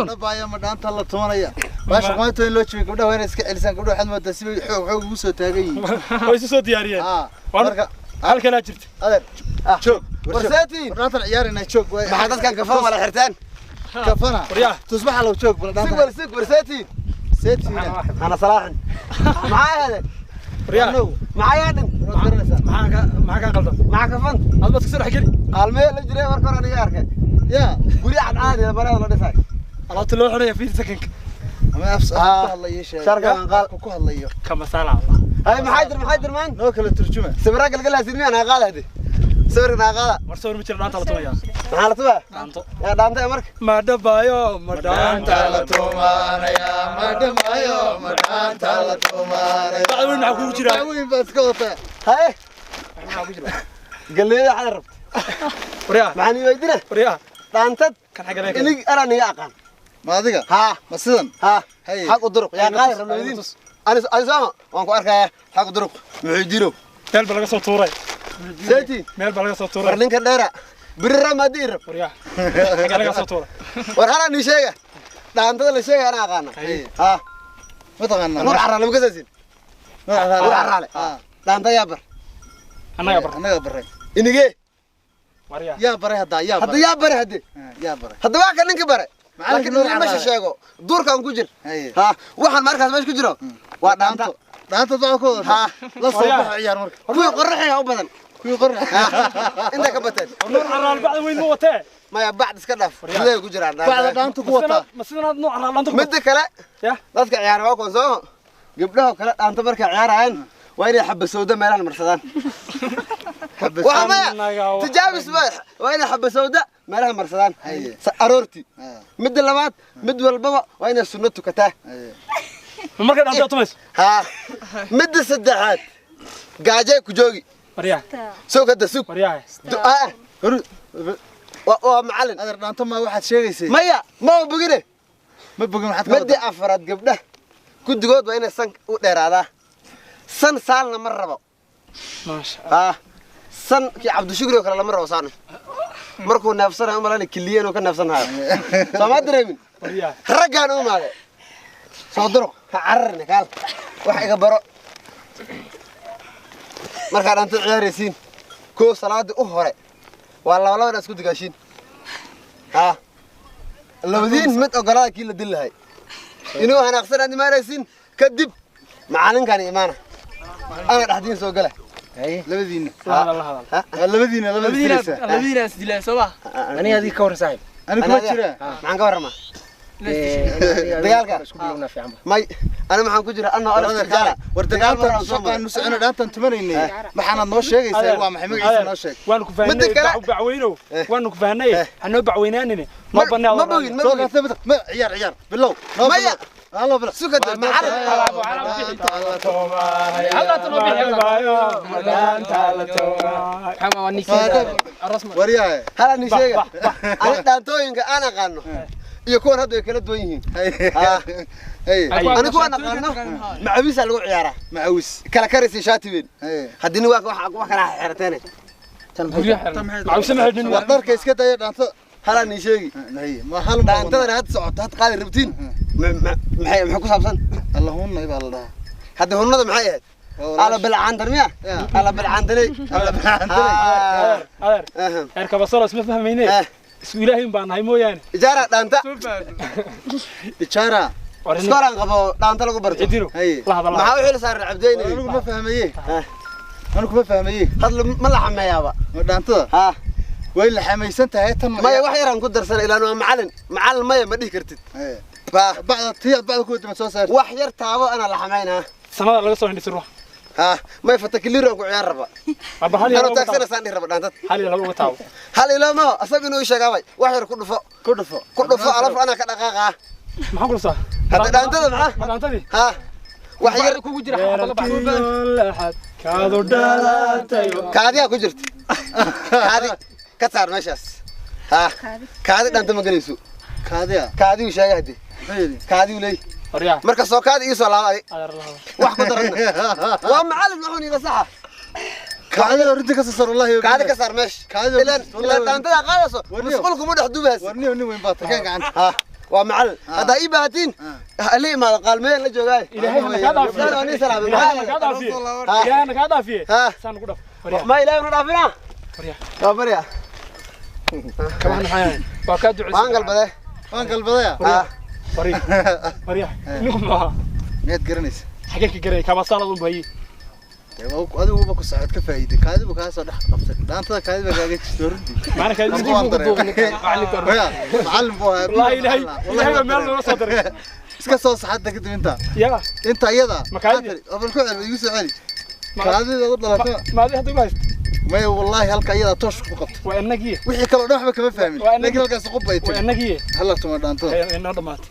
Nabaya ma dhaanta la tumanaya? Baasha qoynta in loo jeeyo gabdhaha waa inay iska celisaan. Gabdhaha waxaad moodaa si bay xoog xoog ugu soo taagan yihiin. Way isu soo diyaariyeen. Marka halkanaa jirta. Adeer, joog. Warsaatiin. Dhaantan ciyaarina, joog. Maxaa dadkan kafan wala xirteen? Kafana. Waryaa. Tusbaxa low, joog bal Sig dhaanta. War sig, warsaatiin. Seetiina. Ana salaaxin. Maxaa ahayd? Waryaa. Maxaa yaadhin? Maxaa ka, maxaa kaa qaldan? Maxaa kafan? Aad baad kasoo dhex geli. Qaalmee la jiray marka hore aniga arkay. Ya. Guri cad caadi ah bareed la dhisay. Alaabta loo xidhaya fiir sakanka. Ama af ku hadlayo sheeg. Sharka aan qaal. Ku hadlayo. Kama saala Allah. Hay, maxaa jir, maxaa jir maan? Noo kala turjuma. Sawirra galgal sidmi ana qaada hadi. Sawirka naa qaada. War sawir ma jira, dhaanta la tumaya. Maxaa la tubaa? Dhaanto. Yaa dhaantay marka? Ma dhabayo ma dhaanta la tumanaya, ma dhamayo ma dhaanta la tumanaya. Bacda weyn maxaa kugu jira? Weyn baad iska wataa. Hay. Galeeyada xad rabta. Waryaa. Maxaan ii weydiina? Waryaa. Dhaantad kan xagga leeka. Inig anaa niga aqaan. Ma adiga? Haa. Ma sidan? Haa. Hay. Xaq u duruq. Yaa qaadi rabna weydiin. Ani ani sooma waan ku arkayaa xaq u duruq. Muxuu diro? Meel baa laga soo tuuray. Seeti. Meel baa laga soo War tuuray. ninka dheera. Birira ma diir. Waryaa, xagga laga soo tuuray. War hala ni sheega. Dhaantada la sheega anaa aqaana. Hay. Haa. Ma taqaanaa? Nur carraale ma kasaasin? Nur carraale. Nur carraale. Dhaanta yaa bar. Annaga bar. Annaga baray. Inigee. Waryaa. Yaa baray hadda, yaa Hadda baray. yaa bare hadde. Yaa baray. Hadda waa kan ninka bare. Macallinka Laakiin Nur nin meesha Carraale. Sheego. Duurkan ku jir. Hay. Haa. Waxaan markaas meesha ku jiro waa dhaanta. Dhaanta duca ku wadataa. Haa. La soo Waryaa. baxo ciyaar marka. Kuwii qorraxaya u badan. Kuwii qorrax. Inta ka bateen. Nuur Caraal bacda weyn ma watee? Maya, bacd iska dhaaf. Gudaha ku jiraan. Bacda dhaanta ku wataa. Ma sidan aad Nuur Caraal dhaanta ku Midda kale, ya dadka ciyaara waa kuwan soo gabdhaha kale dhaanta markay ciyaarayaan waa inay xabasowda meelahan marsadaan. Waa maya, Annaga tijaabis ma waa inay xabasowda meelaha marsadaan Haye. Aroortii. Midda labaad, mid walbaba waa inay sunno tukataa. Haye. Ma markay dhaanta tumayso? Haa. Midda saddexaad, gaajay ku joogi. Waryaa. Soo kada sug. Waryaa. Du'aa. Hor Waa macallin. Adeer, dhaanto ma waxaad sheegaysay? Maya, ma bogine. Ma bogin, waxaad ka Midda wadaa. Afraad, gabdhaha guddigood waa inay san u dheeraadaa, san saalna ma rabo. Maasha. Haa, san kii Cabdishukri oo kale lama rabo, saana markuu neefsanayo umalana kiliya inuu ka neefsanayo soo ma dareemin. Waryaa. Raggaan u imaade, soo duruq, ha cararne, kaal wax iga baro. Markaad dhaanta ciyaaraysiin, koo salaadii u hore waa laba laba inaad isku digaashiin. Haa, labadiin mid ogolaada kii la dil lahay inuu hanaaqsan aad imaanaysiin, kadib macalinkan imaana ana dhexdiin soo gala. Labadiina. La hadal, la hadal. Waa labadiina, labada dilaysaa. Labadiina is dilaan soo ma? Aniga adiga ka warran, saaxiib. Ani kuma jiraa. Maxaan ka warramaa dagaalka? Isku bilowna fiican ba. May, ana maxaan ku jira anna War adeer, war dagaaltan shaqaanu socono dhaantan tumanaynay, maxaanaad noo sheegaysaa? Waa maxay magaciisa? Noo sheeg. Waanu ku fahnay. Midda kale- Bacweynow, waanu ku fahnay, hanoo bacweynaanine, noo banaa. Ma bogin, ma soo bogin. dhaantay ma ciyaar, ciyaar bilow noo. Maya. Bilow. Halo, bilow. Sugada macalin. Waryahay. Hala ni sheega, ani dhaantooyinka aan aqaano iyo kuwan hadda way kala duwan yihiin. Hay. Ani kuwan aqaano macawiisaa lagu ciyaaraa. Macawis. Kala karaysa shaati weyn. Hay. Haddii waa wax wax kala xirateen. Macawse ma xidhin. War dharka iska daya dhaanta. Hala ni sheegi. Hay, ma hal ma Dhaantadana hadda socoto had qaadi rabtiin maxay ku saabsan? Allahunna baa la dhahaa. Hadda hunnada maxay ahayd? Ala bilcaantan miya? Ala bilcaantanay. Alla bilcaantanay. Adeer, heer kabasalo isma fahmayne, isku ilaahay baan nahay mooyaane. Ijaara dhaanta. Ijaara. Iskoolaan qabo dhaanta lagu barto. Cidino. Hay. La hadal. Maxaa u xil saaran Cabdeyne? Anigu ma fahmaye, anigu ma fahmaye. Hadla ma la xameeyaaba? Ma dhaantada haa way la xamaysan tahay tan. Maya, wax yaraan ku darsan ilaan waa macalin, macalin maya ma dhihi kartid. Hay. Ba bacda tiyaad bacda ku dima soo saar. Wax yar taabo anaa la xamaynaa. Samada laga soo hindhisay ruux. Haa, may fatakiliiraan ku ciyaar raba. Arba hal iyo anuu laba uga taabo. Taagsanasaan dhihi raba dhaantad. Hal iyo laba uga taabo. Hal ilaa maho asaga inuu ii sheegaabay, wax yar ku dhufo. Ku dhufo. Ku dhufo alaf anaa ka dhaqaaqaa. Maxaan ku dhuftaa? Hadda dhaantada maxaa? Ma dhaantadii? Haa, wax yar kugu jira xabad la baxo. Laxad kaadu dhalatayo. Kaadiyaa ku jirta, kaadi ka saar meeshaas. Haa, kaadi dhaanta ma gelayso. Kaadiya. Kaadiyu sheega hadde. Muxuu yidhi? Kaadiyu leey. Waryaa. Marka soo kaadi ii soo laaba adi. Adeer, la hadal. Wax ku daranna waa macalin wuxuun iga saxa. Kaadida runtii ka soo saar wallahi. Kaadi ka saar meesha. Kaadida ilaan wallahi. Ilaan dhaantada qaadayso Warniyo. musqul kuma dhex dubaas. Warniyo, nin weyn baa tahay, gacanta. Haa. Waa macallin. Haddaa ii baahatiin, hala imaado, qaalmeen la joogaay. Ilaahay hana kaa dhaafiye. Gabdhahan waa nii salaamay. Ilaahay hana kaa dhaafiye. Ilaahay hana kaa dhaafiye. Saan ugu dhaf. Waryaa. Ma Ilaahay una dhaafina? Waryaa. Waa barya. Kabahan maxaa yahay? Waa kaa duceysan. Waan galbade. Waan galbadaya. Waryaa. Waryaa. Ninku muxuu ahaa? Miyaad garanaysa? Xagee ka garay? Kabasaalad un bayey. Dee adigu uba ku socod ka faa'iiday, kaadibu kaa soo dhex qabtay, dhaantada kaadi baa kaaga jirta runtii. Macna kaadi. Anigu waan dareemay. Macallinka hore. Waya, macallin buu ahaa. Wallaahi Ilaahay baa meel nooga soo diray. Iska soo saxadda kadib intaa. Yaa. Inta iyada. Ma kaadi? Abal ku celi, igu soo celi. Kaadida u dhalatay. Ma adi hadda igu haysto? Maya, wallaahi halka iyada toosh ku qabtay. Waa innagiye. Wixii kaloo dhan waxba kama fahmin. Waa laakiin halkaas qub bay waa tiri. innagiye. Hala tuma dhaantada. Inoo dhammaatay.